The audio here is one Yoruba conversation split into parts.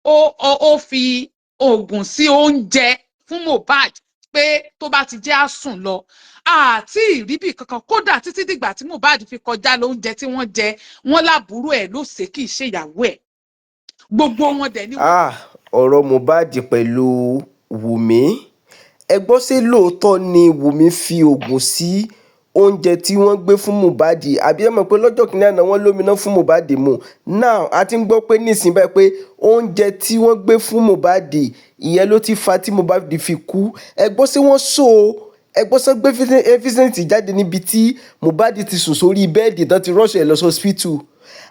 ó fi oògùn sí oúnjẹ fún Mohbad pé tó bá ti jẹ́ á sùn lọ. Àti ìríbì kankan, kódà títí dìgbà tí Mohbad fi kọjá lóúnjẹ tí wọ́n jẹ, wọ́n lábúrò ẹ̀ ló ṣe, kì í ṣe ìyàwó ẹ̀. Gbogbo wọn dẹ̀ ni. Ah, ọ̀rọ̀ Mohbad pẹ̀lú Wumi, ẹ gbọ́, ṣé lóòótọ́ ni Wumi fi oògùn sí oúnjẹ tí wọ́n gbé fún Mohbad? Àbí ẹ mọ̀ pé lọ́jọ́ kìíní àná, wọ́n lómi náà fún Mohbad mu? Now, a ti ń gbọ́ pé nísìnyí báyìí pé oúnjẹ tí wọ́n gbé fún Mohbad, ìyẹn ló ti fa tí Mohbad fi kú. Ẹ gbọ́, ṣé wọ́n so ẹ gbọ́ sọ gbé evidence jáde níbi tí Mohbad ti sùn sórí bẹ́ẹ̀dì tán ti rush ẹ̀ lọ sí hospital?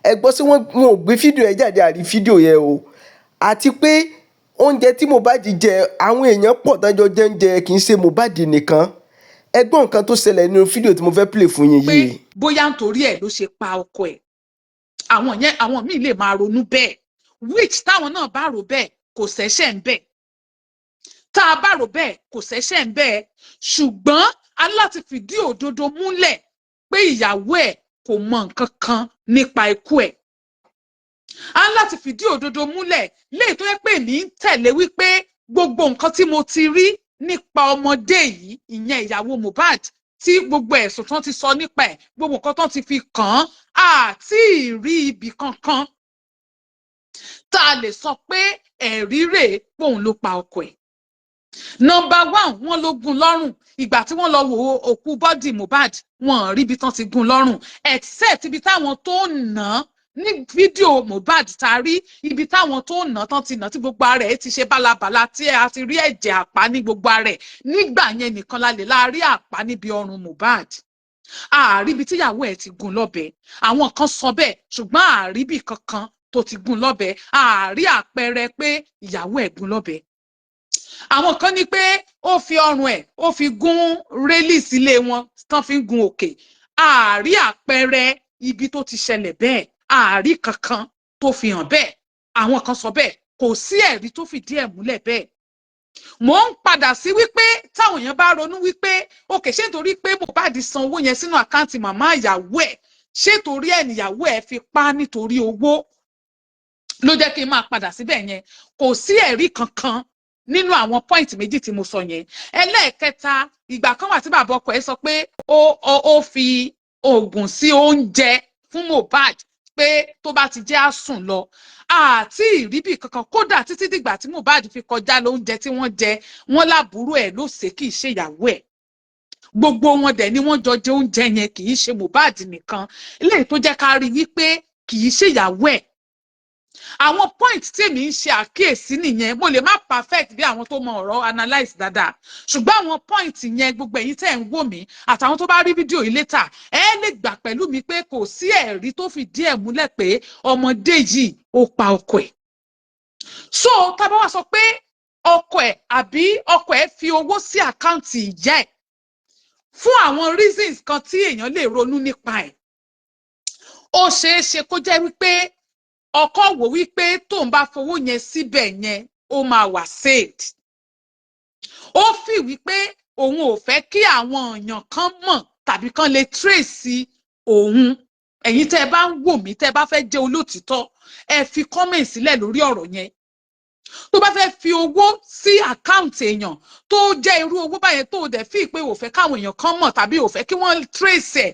Ẹ gbọ́, ṣé wọ́n ò gbé fídíò ẹ̀ jáde? Àrí fídíò yẹn o. Àti pé oúnjẹ tí Mohbad jẹ, àwọn èèyàn pọ̀ tán jọ jẹ oúnjẹ, kì í ṣe Mohbad nìkan. Ẹ gbọ́ nǹkan tó ṣẹlẹ̀ nínú fídíò tí mo fẹ́ play fún yín pé yìí. Bóyá nítorí ẹ̀ ló ṣe pa ọkọ ẹ̀, àwọn yẹn, àwọn míì lè máa ronú bẹ́ẹ̀, which táwọn náà bá rò bẹ́ẹ̀, kò ṣẹ̀ṣẹ̀ ń bẹ̀. Tá a bá rò bẹ́ẹ̀, kò ṣẹ̀ṣẹ̀ ń bẹ́ẹ̀, ṣùgbọ́n a ní láti fìdí òdodo múlẹ̀ pé ìyàwó ẹ̀ kò mọ nǹkan kan nípa ikú ẹ̀. A ní láti fìdí òdodo múlẹ̀ léyìí tó yẹ pé èmi ń tẹ̀lé wípé gbogbo nǹkan tí mo ti rí nípa ọmọdé yìí, ìyẹn ìyàwó Mohbad, tí gbogbo ẹ̀sùn tán ti sọ nípa ẹ̀, gbogbo nǹkan tán ti fi kàn án, àti ìrí ibì kankan tá a lè sọ pé ẹ̀rí rèé póun ló pa ọkọ ẹ̀. Number one, wọ́n ló gún lọ́rùn. Ìgbà tí wọ́n lọ wo òkú body Mohbad, wọn ò rí ibi tán ti gún lọ́rùn, except ibi táwọn tó nà án ní fídíò Mohbad tá a rí, ibi táwọn tó nà tán ti nà tí gbogbo ara ẹ̀ ti ṣe bálabàla, tí a ti rí ẹ̀jẹ̀ àpá ní gbogbo ara ẹ̀. Nígbà yẹn nìkan la lè la rí àpá níbi ọrùn Mohbad. Àríbi tíyàwó ẹ̀ ti gún lọ́bẹ. Àwọn kan sọ bẹ́ẹ̀, ṣùgbọ́n àríbì kankan tó ti gún lọ́bẹ, àrí àpẹẹrẹ pé ìyàwó ẹ̀ gún lọ́bẹ. Àwọn kan ní pé ó fi ọrùn ẹ̀, ó fi gún rélì sílé wọn tán fi ń gun òkè. Àrí àpẹẹrẹ ibi tó ti ṣẹlẹ̀ bẹ́ẹ̀, àrí kankan tó fi hàn bẹ́ẹ̀. Àwọn kan sọ bẹ́ẹ̀, kò sí ẹ̀rí tó fìdí ẹ̀ múlẹ̀ bẹ́ẹ̀. Mò ń padà sí wípé táwọn èèyàn bá ronú wípé òkè, ṣé nítorí pé Mohbad san owó yẹn sínú account màmá ìyàwó ẹ̀, ṣé torí ẹ̀ níyàwó ẹ̀ fi pa nítorí owó, ló jẹ́ kí n máa padà síbẹ̀ yẹn. Kò sí ẹ̀rí kankan nínú àwọn point méjì tí mo sọ yẹn. Ẹlẹ́ẹ̀kẹta, ìgbà kan wà tí bàbá ọkọ ẹ̀ sọ pé ó fi oògùn sí oúnjẹ fún Mohbad pé tó bá ti jẹ́ á sùn lọ. Àti ìríbì kankan, kódà títí dìgbà tí Mohbad fi kọjá lóúnjẹ tí wọ́n jẹ, wọ́n lábúrò ẹ̀ ló ṣe, kì í ṣe ìyàwó ẹ̀. Gbogbo wọn dẹ̀ ni wọ́n jọ jẹ oúnjẹ yẹn, kì í ṣe Mohbad nìkan. Eléyìí tó jẹ́ ká rí wípé kì í ṣe ìyàwó ẹ̀. Àwọn point tí èmi ń ṣe àkíyèsí nìyẹn. Mo lè má perfect bí àwọn tó mọ ọ̀rọ̀ analyse dáadáa, ṣùgbọ́n àwọn point yẹn, gbogbo ẹ̀yin tẹ́ ń wò mí àtàwọn tó bá rí fídíò yìí later, ẹ lè gbà pẹ̀lú mi pé kò sí ẹ̀rí tó fìdí ẹ̀ múlẹ̀ pé ọmọdé yìí ó pa ọkọ ẹ̀. So tá a bá wá sọ pé ọkọ ẹ̀ àbí ọkọ ẹ̀ fi owó sí account ìyá ẹ̀ fún àwọn reasons kan tí èèyàn lè ronú nípa ẹ̀, ó ṣeé ṣe kó jẹ́ wípé ọkọ wò wípé tóun bá fowó yẹn síbẹ̀ yẹn, ó máa wà saved. Ó fi wípé òun ò fẹ́ kí àwọn èèyàn kan mọ̀ tàbí kan lè trace òun. Ẹ̀yin tẹ́ ẹ bá ń wò mí, tẹ́ ẹ bá fẹ́ jẹ́ olótìtọ́, ẹ fi comment sílẹ̀ lórí ọ̀rọ̀ yẹn. Tó bá fẹ́ fi owó sí account èèyàn, tó jẹ́ irú owó báyẹn, tó dẹ̀ fi pé ò fẹ́ káwọn èèyàn kan mọ̀ tàbí ò fẹ́ kí wọ́n trace ẹ̀,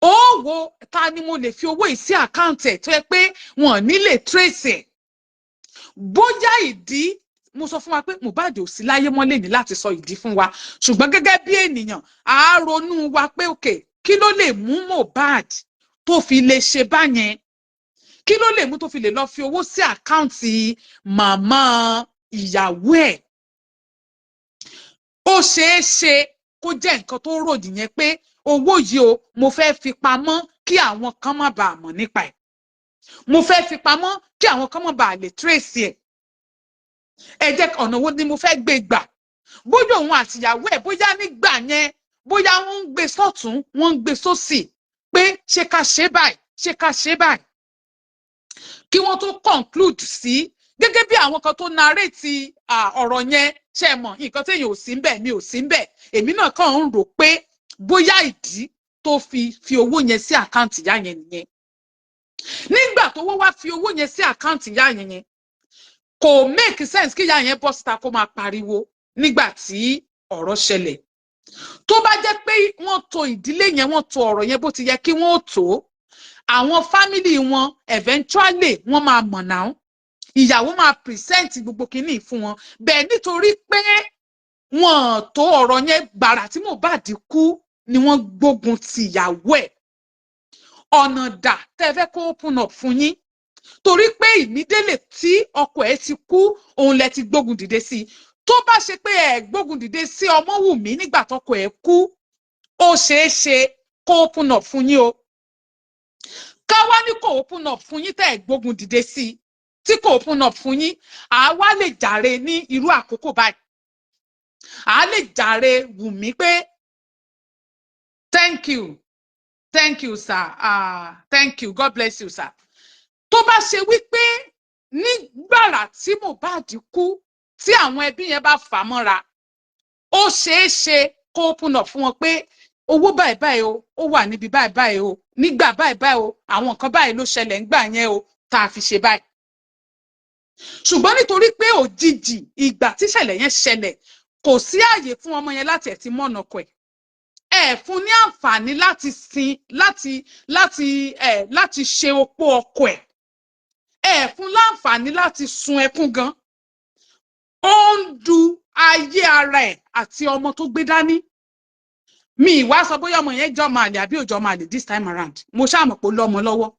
ó wo ta ni mo lè fi owó yìí sí account ẹ̀ tó yẹ pé wọn ò ní lè trace ẹ̀. Bóyá ìdí mo sọ fún wa pé Mohbad ò sí láyé mọ́ lẹ́ni láti sọ ìdí fún wa, ṣùgbọ́n gẹ́gẹ́ bí ènìyàn, à á ronú wa pé òkè, kí ló lè mú Mohbad tó fi lè ṣe báyẹn? Kí ló lè mú tó fi lè lọ fi owó sí account màmá ìyàwó ẹ̀? Ó ṣeé ṣe kó jẹ́ nǹkan tó rò nìyẹn pé owó yìí o, mo fẹ́ fi pamọ́ kí àwọn kan má bàa mọ̀ nípa ẹ̀, mo fẹ́ fi pamọ́ kí àwọn kan má bàa lè trace ẹ̀. Ẹ jẹ́ ọ̀nà wo ni mo fẹ́ gbé gbà? Bóyá òun àtìyàwó ẹ̀, bóyá nígbà yẹn, bóyá wọ́n ń gbé sọ́tún, wọ́n ń gbé sósì pé ṣé ká ṣe báyìí, ṣé ká ṣe báyìí, kí wọ́n tó conclude sí gẹ́gẹ́ bí àwọn kan tó narrate ọ̀rọ̀ yẹn. Ṣe mọ̀ nǹkan téèyàn ò sí ń bẹ̀, mi ò sí ń bẹ̀, èmi náà kàn ń rò pé bóyá ìdí tó fi fi owó yẹn sí account ìyá yẹn nìyẹn. Nígbà tó wọ́n wá fi owó yẹn sí account ìyá yẹn yẹn Kò make sense kí ìyá yẹn bọ́ síta kó máa pariwo nígbà tí ọ̀rọ̀ ṣẹlẹ̀. Tó bá jẹ́ pé wọ́n tò ìdílé yẹn, wọ́n tò ọ̀rọ̀ yẹn bó ti yẹ kí wọ́n ó tó, àwọn family wọn eventually wọ́n máa mọ̀ náà, ìyàwó máa present gbogbo kínní fún wọn bẹ́ẹ̀. Nítorí pé wọ́n tó ọ̀rọ̀ yẹn, gbàrà tí Mohbad kú ni wọ́n gbógun ti ìyàwó ẹ̀. Ọ̀nà dà tẹ́ fẹ́ kó open up fún yín? Torí pé ìmídélè tí ọkọ ẹ̀ ti kú, òun lẹ ti gbógun dìde sí i. Tó bá ṣe pé ẹ gbógun dìde sí Ọmọwùmí nígbà tọkọ ẹ̀ kú, ó ṣeé ṣe kó open up fún yín o. Ká wá ní kò open up fún yín, tẹ́ ẹ gbógun dìde sí i, tí kò open up fún yín, àá wá lè jàre ní irú àkókò báyìí, àá lè jàre Wùmí pé thank you, thank you sir, thank you, God bless you sir. Tó bá ṣe wípé nígbàrà tí Mohbad kú, tí àwọn ẹbí yẹn bá fà á mọ́ra, ó ṣeé ṣe kó open up fún wọn pé owó báyìí báyìí o, ó wà níbi báyìí báyìí o, nígbà báyìí báyìí o, àwọn nǹkan báyìí ló ṣẹlẹ̀ ńgbà yẹn o, tá a fi ṣe báyìí. Ṣùgbọ́n nítorí pé òjijì ìgbà tíṣẹ̀lẹ̀ yẹn ṣẹlẹ̀, kò sí ààyè fún ọmọ yẹn láti ẹ̀ ti mọ̀nà ọkọ ẹ̀, ẹ fún ní àǹfààní láti sin, láti ṣe opó ọkọ ẹ̀, ẹ fún láǹfààní láti sun ẹkún gan. Ó ń du ayé ara ẹ̀ àti ọmọ tó gbé dání. Mi ìwá sọ bóyá ọmọ yẹn jọ máa lè àbí òjò máa lè. This time around, mo ṣáà mọ̀ pé ó lọ́mọ lọ́wọ́.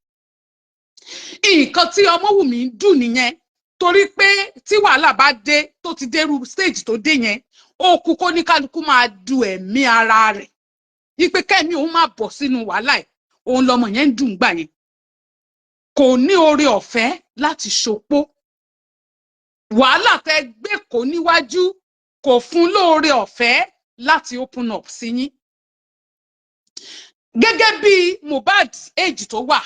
Nǹkan tí Ọmọwùmí ń dùn nìyẹn, torí pé tí wàhálà bá dé, tó ti dérú stage tó dé yẹn, ó kú kó ní kálukú máa du ẹ̀mí ara rẹ̀ wípé kẹ́mi òun máa bọ̀ sínú wàhálà ẹ̀. Òun lọmọ yẹn ń dùn gbà yẹn, kò ní oore ọ̀fẹ́ láti ṣopó. Wàhálà tẹ gbé kó níwájú kò fún lóore ọ̀fẹ́ láti open up sí yín. Gẹ́gẹ́ bí Mohbad age tó wà,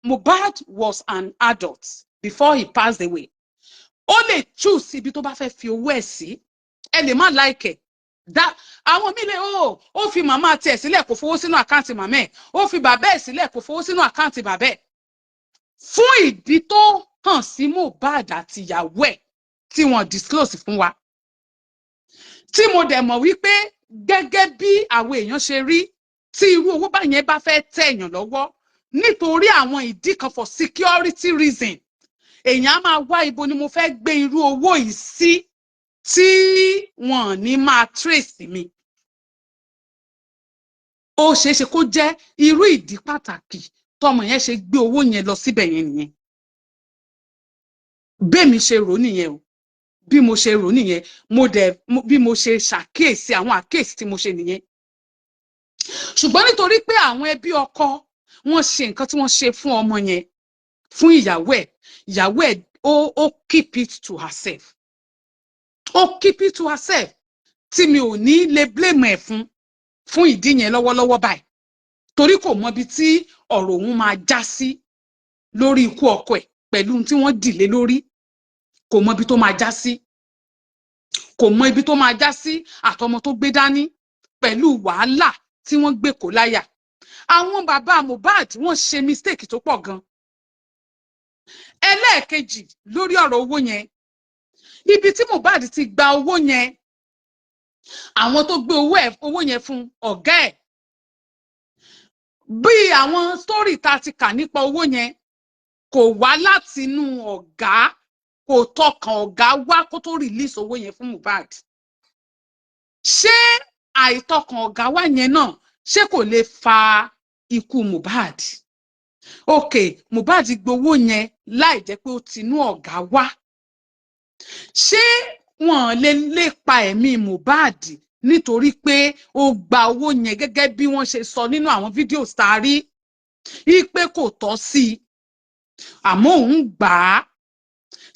Mohbad was an adult before he passed away. Ó lè choose ibi tó bá fẹ́ fi owó ẹ̀ sí. Ẹ lè má like ẹ̀ dá àwọn míì lè ó fi màmá tiẹ̀ sílẹ̀, kò fowó sínú account màmá ẹ̀, ó fi bàbá ẹ̀ sílẹ̀, kò fowó sínú account bàbá ẹ̀, fún ìdí tó hàn sí Mohbad àti ìyàwó ẹ̀ tí wọ́n disclose fún wa, tí mo dẹ̀ mọ̀ wípé gẹ́gẹ́ bí àwọn èèyàn ṣe rí, tí irú owó báyẹn bá fẹ́ tẹ̀ èèyàn lọ́wọ́, nítorí àwọn ìdí kan, for security reason, èèyàn á máa wá ibo ni mo fẹ́ gbé irú owó yìí sí tí wọ́n ní máa trace mi. Ó ṣeé ṣe kó jẹ́ irú ìdí pàtàkì tọmọ yẹn ṣe gbé owó yẹn lọ síbẹ̀ yẹn nìyẹn. Bẹ́ẹ̀mi ṣe rò nìyẹn o, bí mo ṣe rò nìyẹn. Mo dẹ̀ bí mo ṣe ṣàkíyèsí, àwọn àkíyèsí tí mo ṣe nìyẹn. Ṣùgbọ́n nítorí pé àwọn ẹbí ọkọ wọ́n ṣe nǹkan tí wọ́n ṣe fún ọmọ yẹn, fún ìyàwó ẹ̀, ìyàwó ẹ̀ ó keep it to herself, ó keep it to herself, tí mi ò ní lè blame ẹ̀ fún ìdí yẹn lọ́wọ́lọ́wọ́ báyìí, torí kò mọbi tí ọ̀rọ̀ òun máa já sí lórí ikú ọkọ ẹ̀ pẹ̀lú tí wọ́n dìlé lórí. Kò mọ ibi tó máa já sí, kò mọ ibi tó máa já sí àtọmọ tó gbé dání pẹ̀lú wàhálà tí wọ́n gbé kó láyà. Àwọn bàbá Mohbad, wọ́n ṣe mistake tó pọ̀ gan. Ẹlẹ́ẹ̀kejì lórí ọ̀rọ̀ owó yẹn, ibi tí Mohbad ti gba owó yẹn, àwọn tó gbé owó ẹ̀, owó yẹn fún ọ̀gá ẹ̀, bí àwọn story tá a ti kà nípa owó yẹn, kò wá láti inú ọ̀gá, kò tọkàn ọ̀gá wá kó tó release owó yẹn fún Mohbad. Ṣé àìtọkàn ọ̀gá wá yẹn náà, ṣé kò lè fa ikú Mohbad? Ok, Mohbad gbowó yẹn láì jẹ́ pé ó tinú ọ̀gá wá, ṣé wọn lè lépa ẹ̀mí Mohbad nítorí pé ó gba owó yẹn, gẹ́gẹ́ bí wọ́n ṣe sọ nínú àwọn fídíò tá a rí i pé kò tọ́ sí i, àmọ́ òun gbà á?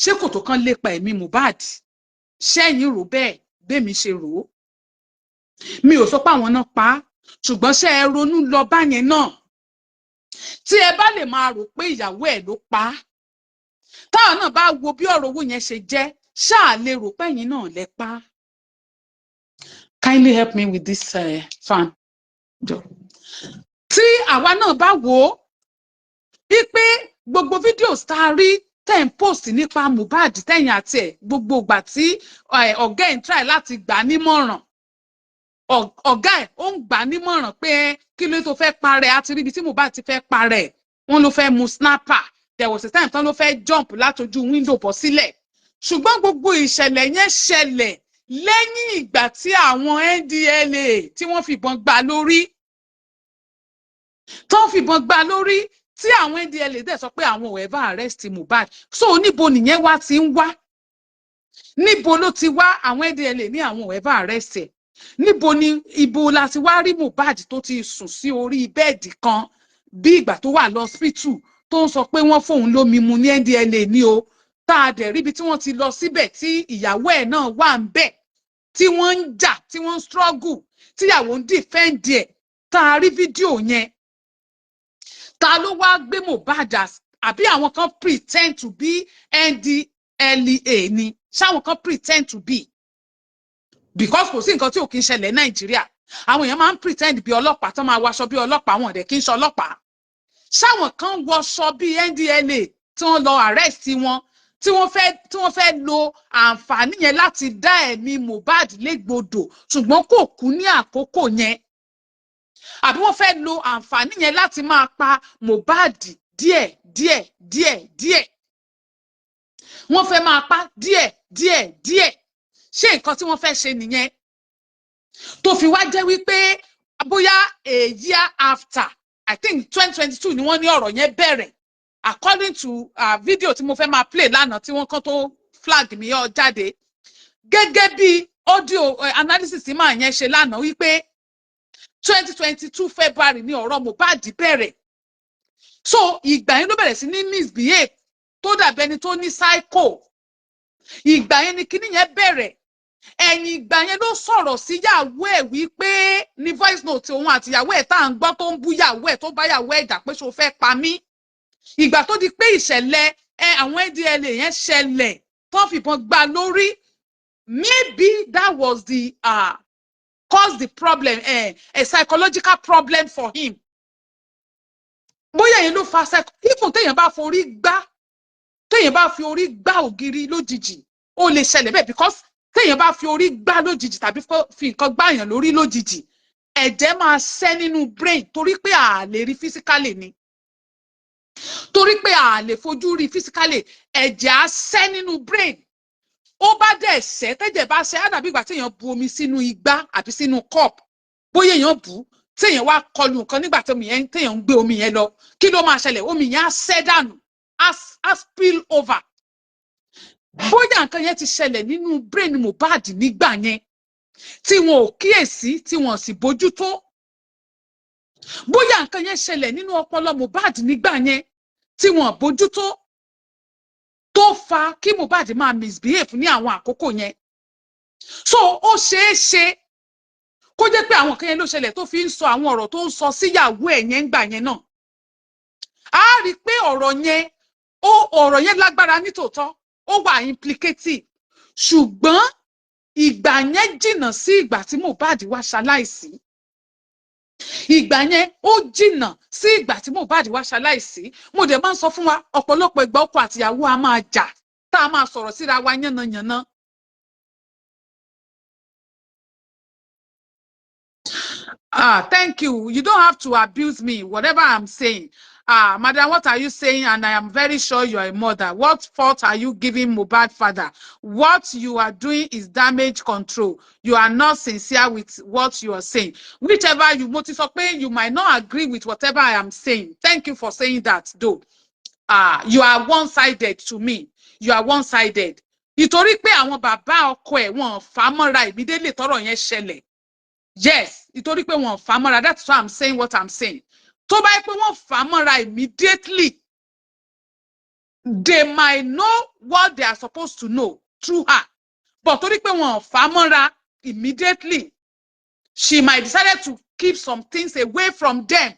Ṣé kò tó kán lépa ẹ̀mí Mohbad? Ṣẹ́yìn rò bẹ́ẹ̀ bẹ́mi ṣe rò ó? Mi ò sọ pé àwọn náà pa á, ṣùgbọ́n ṣé ẹ ronú lọ báyẹn náà? Tí ẹ bá lè máa rò pé ìyàwó ẹ̀ ló pa á, táwọn náà bá wo bí ọ̀rọ̀ owó yẹn ṣe jẹ́, ṣáà lè rò pé ẹ̀yin náà lẹ pa á. Kindly help me with this fan. Tí àwa náà bá wò ó wípé gbogbo fídíò tá a rí, Tẹ́ ń post nípa Mohbad, tẹ̀yìn àti ẹ̀, gbogbo ìgbà tí ọ̀gá ẹ̀ ń try láti gbà á nímọ̀ràn, ọ̀gá ẹ̀ ó ń gbà á nímọ̀ràn pé kí ló tó fẹ́ parẹ́. Àti ríbi tí Mohbad ti fẹ́ parẹ́, wọ́n ló fẹ́ mu sniper. There was a time tán ló fẹ́ jump látojú window bọ́ sílẹ̀. Ṣùgbọ́n gbogbo ìṣẹ̀lẹ̀ yẹn ṣẹlẹ̀ lẹ́yìn ìgbà tí àwọn NDLEA tí wọ́n fìbọn gbá lórí, tó ń fìbọn gbá lórí, tí àwọn NDLEA dẹ̀ sọ pé àwọn ò ever arrest Mohbad. So níbo nìyẹn wá ti ń wá? Níbo ló ti wá? Àwọn NDLEA ní àwọn ò ever arrest ẹ̀. Níbo ni, ibo la ti wá rí Mohbad tó ti sùn sí orí bẹ́ẹ̀dì kan bí ìgbà tó wà lọ́sípítù, tó ń sọ pé wọ́n fóun lómi mu ní NDLEA ní o, tá a dẹ̀ ríbi tí wọ́n ti lọ síbẹ̀, tí ìyàwó ẹ̀ náà wà ń bẹ̀, tí wọ́n ń jà, tí wọ́n ń struggle, tíyàwó ń defend ẹ̀, tá a rí fídíò yẹn? Ta ló wá gbé Mohbad? Àbí àwọn kan pretend to be NDLEA ni? Ṣáwọn kan pretend to be? Because kò sí nǹkan tí ò kí ń ṣẹlẹ̀ Nàìjíríà. Àwọn èèyàn máa ń pretend bí ọlọ́pàá, tán máa wọṣọ bí ọlọ́pàá, wọn dẹ̀ kí ń ṣe ọlọ́pàá. Ṣáwọn kan wọṣọ bí NDLEA tí wọ́n lọ arrest wọn, tí wọ́n fẹ́ lo àǹfààní yẹn láti dá ẹ̀mí Mohbad légbodò, ṣùgbọ́n kò kú ní àkókò yẹn? Àbí wọ́n fẹ́ lo àǹfààní yẹn láti máa pa Mohbad díẹ̀ díẹ̀ díẹ̀ díẹ̀? Wọ́n fẹ́ máa pa díẹ̀ díẹ̀ díẹ̀. Ṣé nǹkan tí wọ́n fẹ́ ṣe nìyẹn, tó fi wá jẹ́ wípé bóyá a year after, I think 2022 ni wọ́n ní ọ̀rọ̀ yẹn bẹ̀rẹ̀, according to video tí mo fẹ́ máa play lánàá tí wọ́n kàn tó flag mi ọ jáde, gẹ́gẹ́ bí audio analysis tí màá yẹn ṣe lánàá, wípé 2022 February ni ọ̀rọ̀ Mohbad bẹ̀rẹ̀. So ìgbà yẹn ló bẹ̀rẹ̀ sí ní misbehave, tó dàbí ẹni tó ní psycho. Ìgbà yẹn ni kíní yẹn bẹ̀rẹ̀. Ẹ̀yìn ìgbà yẹn ló sọ̀rọ̀ síyàwó ẹ̀ wípé ní voice note òun àtìyàwó ẹ̀ tá à ń gbọ́, tó ń bú yàwó ẹ̀, tó bá yàwó ẹ̀ jà pé ṣo fẹ́ pa mí. Ìgbà tó di pé ìṣẹ̀lẹ̀ ẹ àwọn NDLEA yẹn ṣẹlẹ̀, tó fìbọn gbá lórí, maybe that was the cause the problem, a psychological problem for him. Bóyá yẹn ló fa psycho. Even téèyàn bá fi orí gbá ògiri lójijì, ó lè ṣẹlẹ̀ bẹ́ẹ̀, because téèyàn bá fi orí gbá lójijì tàbí fi nǹkan gbáyàn lórí lójijì, ẹ̀jẹ̀ máa ṣẹ́ nínú brain, torí pé a lè rí physically ni, torí pé a lè fojú rí physically, ẹ̀jẹ̀ á ṣẹ́ nínú brain. Ó bá dẹ̀ ṣẹ́, tẹ́jẹ̀ bá ṣẹ́, á dàbí ìgbà téèyàn bu omi sínú igbá àbí sínú cup. Bóyá èèyàn bù ú, téèyàn wá kọlu nǹkan nígbà tí omi yẹn, téèyàn ń gbé omi yẹn lọ, kí ló máa ṣẹlẹ̀? Omi yẹn á ṣẹ́ dànù, á spill over. Bóyá nǹkan yẹn ti ṣẹlẹ̀ nínú brain Mohbad nígbà yẹn tí wọn ò kíyèsí, tí wọn sì bójútó. Bóyá nǹkan yẹn ṣẹlẹ̀ nínú ọpọlọ Mohbad nígbà yẹn tí wọn ò bójútó, tó fa kí Mohbad máa misbehave ní àwọn àkókò yẹn. So ó ṣeé ṣe kó jẹ́ pé àwọn kan yẹn ló ṣẹlẹ̀ tó fi ń sọ àwọn ọ̀rọ̀ tó ń sọ síyàwó ẹ̀ yẹn ńgbà yẹn náà. A rí i pé ọ̀rọ̀ yẹn lágbára nítòótọ́, ó wà implicative, ṣùgbọ́n ìgbà yẹn jìnnà sí ìgbà tí Mohbad wá ṣaláìsí. Ìgbà yẹn ó jìnnà sí ìgbà tí Mohbad wá ṣaláìsí. Mo dẹ̀ máa ń sọ fún wa, ọ̀pọ̀lọpọ̀ ìgbà, ọkọ àtìyàwó a máa jà, tá a máa sọ̀rọ̀ síra wa yánnayànna. Ah, thank you. You don't have to abuse me, whatever I'm saying. Ah, madam, what are you saying? And I am very sure you are a mother. What fault are you giving Mohbad father? What you are doing is damage control. You are not sincere with what you are saying. Whichever you, mo ti sọ pé you might not agree with whatever I am saying. Thank you for saying that, though. Ah, you are one-sided to me. You are one-sided. Ìtorí pé àwọn bàbá ọkọ ẹ̀, wọ́n fà á mọ́ra immediately tọ́rọ̀ yẹn ṣẹlẹ̀. Yes, ìtorí pé wọ́n fà á mọ́ra, that's why I'm saying what I'm saying. Tó bá yẹ pé wọ́n fà á mọ́ra immediately, they might know what they are supposed to know through her. But torí pé wọ́n fà á mọ́ra immediately, she might decide to keep some things away from them.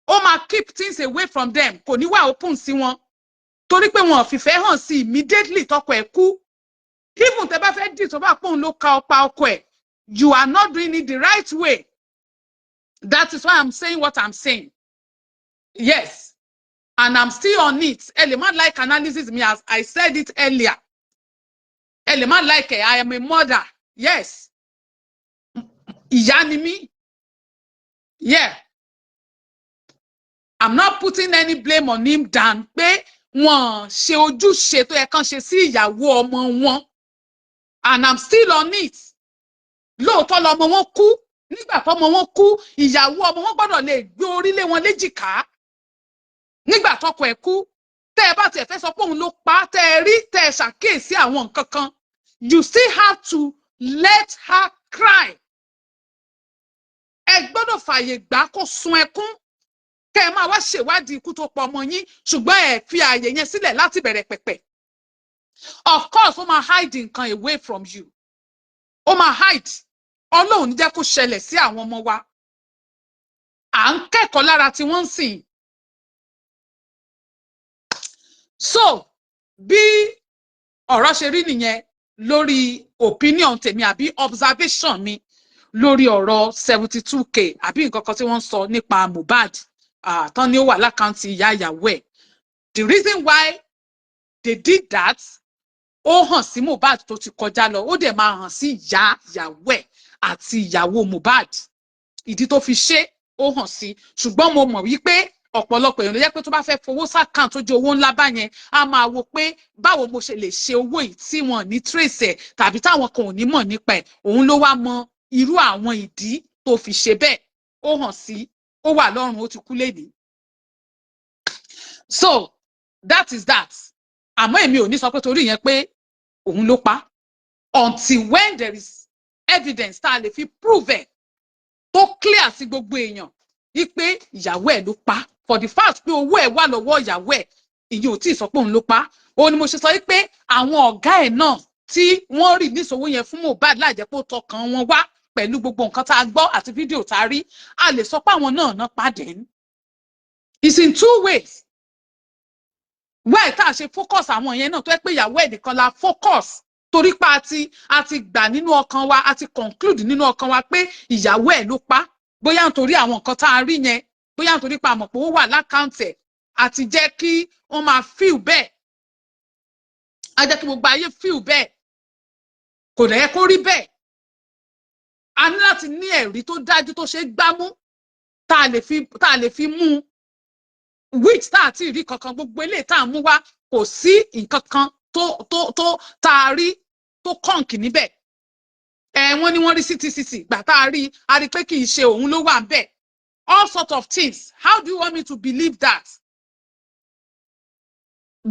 Ó máa keep things away from them, kò ní wà open sí wọn, torí pé wọn ò fìfẹ́ hàn sí immediately tọkọ ẹ̀ kú. Even tẹ́ bá fẹ́ dì tó bá pòun ló ka ọpa ọkọ ẹ̀, you are not doing it the right way. That is why I'm saying what I'm saying. Yes. And I'm still on it. Ẹ lè má like analysis mi, as I said it earlier, ẹ lè má like ẹ. I am a mother, yes, ìyá ni mí. Yeah, I'm not putting any blame on him than pé wọ́n ṣe ojúṣe tó yẹ kán ṣe sí ìyàwó ọmọ wọn, and I'm still on it. Lóòótọ́ lọmọ wọn kú. Nígbà tọmọ wọn kú, ìyàwó ọmọ wọn gbọ́dọ̀ lè gbé orí lé wọn léjìká nígbà tọkọ ẹ̀ kú. Tẹ́ ẹ bá tiẹ̀ fẹ́ sọ pé òun ló pa á, tẹ́ ẹ rí, tẹ́ ẹ ṣàkíyèsí àwọn nǹkan kan, you still have to let her cry. Ẹ gbọ́dọ̀ fààyè gbà kó sun ẹkún, kẹ́ ẹ máa wá ṣèwádìí ikú tó pa ọmọ yín. Ṣùgbọ́n ẹ fi ààyè yẹn sílẹ̀ láti bẹ̀rẹ̀ pẹ̀pẹ̀. Of course, ó máa hide nǹkan away from you, ó máa hide. Ọlọ́run ní jẹ́ kó ṣẹlẹ̀ sí àwọn ọmọ wa. À ń kẹ́kọ̀ọ́ lára tí wọ́n ń sìn. So bí ọ̀rọ̀ ṣe rí nìyẹn lórí opinion tèmi àbí observation mi lórí ọ̀rọ̀ 72K àbí nǹkan kan tí wọ́n ń sọ nípa Mohbad tán ni ó wà l'account ìyá ìyàwó ẹ̀. The reason why they did that, ó hàn sí Mohbad tó ti kọjá lọ, ó dẹ̀ máa hàn sí ìyá ìyàwó ẹ̀ àti ìyàwó Mohbad. Ìdí tó fi ṣe, ó hàn sí. Ṣùgbọ́n mo mọ̀ wípé ọ̀pọ̀lọpọ̀ èèyàn ló jẹ́ pé tó bá fẹ́ fowó s'account tó jẹ́ owó ńlá báyẹn, á máa wo pé báwo mo ṣe lè ṣe owó yìí tí wọn ní trace ẹ̀ tàbí táwọn kan ò ní mọ̀ nípa ẹ̀. Òun ló wá mọ irú àwọn ìdí tó fi ṣe bẹ́ẹ̀. Ó hàn sí, ó wà lọ́rùn, ó ti kú lénìí. So that is that. Àmọ́ èmi ò ní sọ pé torí ìyẹn pé òun ló pa, until when there is evidence tá a lè fi prove ẹ̀ tó clear sí gbogbo èèyàn wípé ìyàwó ẹ̀ ló pa. For the fact pé owó ẹ̀ wà lọ́wọ́ ìyàwó ẹ̀, ìyẹn ò tí ì sọ pé òun ló pa. Òun ni mo ṣe sọ wípé àwọn ọ̀gá ẹ̀ náà tí wọ́n rí níṣòwò yẹn fún Mohbad láì jẹ́ pé ó tọkàn wọn wá, pẹ̀lú gbogbo nǹkan tá a gbọ́ àti fídíò tá a rí, a lè sọ pé àwọn náà náà pàdé. It's in two ways. Why tá a ṣe focus àwọn yẹn náà, tó yẹ pé ìyàwó ẹ̀ nìkan la focus, torí pé a ti gbà nínú ọkàn wa, a ti conclude nínú ọkàn wa pé ìyàwó ẹ̀ ló pa, bóyá nítorí àwọn nǹkan tá a rí yẹn, bóyá nítorí pé a mọ̀ pé ó wà l'account ẹ̀, àti jẹ́ kí wọ́n máa feel bẹ́ẹ̀, á jẹ́ kí gbogbo ayé feel bẹ́ẹ̀. Kò dẹ̀ yẹ kó rí bẹ́ẹ̀. A ní láti ní ẹ̀rí tó dájú, tó ṣe é gbámú, tá a lè fi mú un, which tá a ti rí kankan. Gbogbo eléyìí tá a mú wá, kò sí nǹkan kan tó tá a rí tó kọ̀ǹkì níbẹ̀. Ẹ wọ́n ní wọ́n rí CTCC gbà tá a rí, a rí pé kì í ṣe òun ló wà níbẹ̀. All sort of things. How do you want me to believe that?